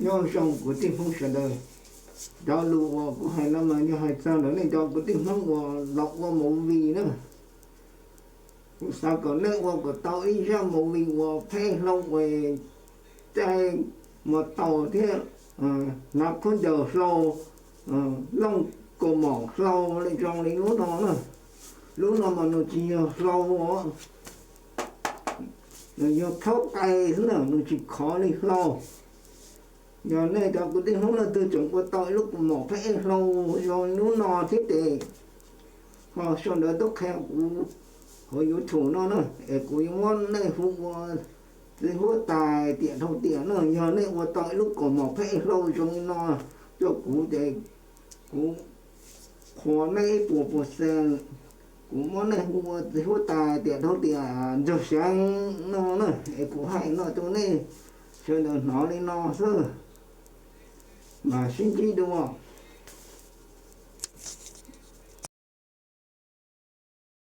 Nyob zoo kwv tij Hmoob sawv daws, cov lus uas kuv hais no mas yog hais txog ntawm nej cov kwv tij Hmoob uas los ua movie na. Kuv xav kom nej ua kom tau ib zaj movie uas pheej hlau uas caij mus tau thiab, hnav khaub ncaws hlau, looj kaus mom hlau li zoo li lub no na. Lub no mas nws tsis yog hlau os, nws yog thaub qai xwb na, nws tsis khov li hlau. Yog nej cov kwv tij Hmoob leej twg tseem ua tau ib lub kaus mom pheej hlau zoo li lub no thiab ces ho sau ntawv tuaj qhia kuv hauv YouTube no na, es kuv yuav muab nej hu ua txiv huab tais tiam dhau tiam na. Yog nej ua tau ib lub kaus mom pheej hlau zoo li no rau kuv ces kuv qhuas nej ib puas percent, kuv muab nej hu ua txiv huab tais tiam dhau tiam ntsuag xeev no na. Es kuv hais no rau nej sawv daws hnov li no xwb, mam sib ntsib dua.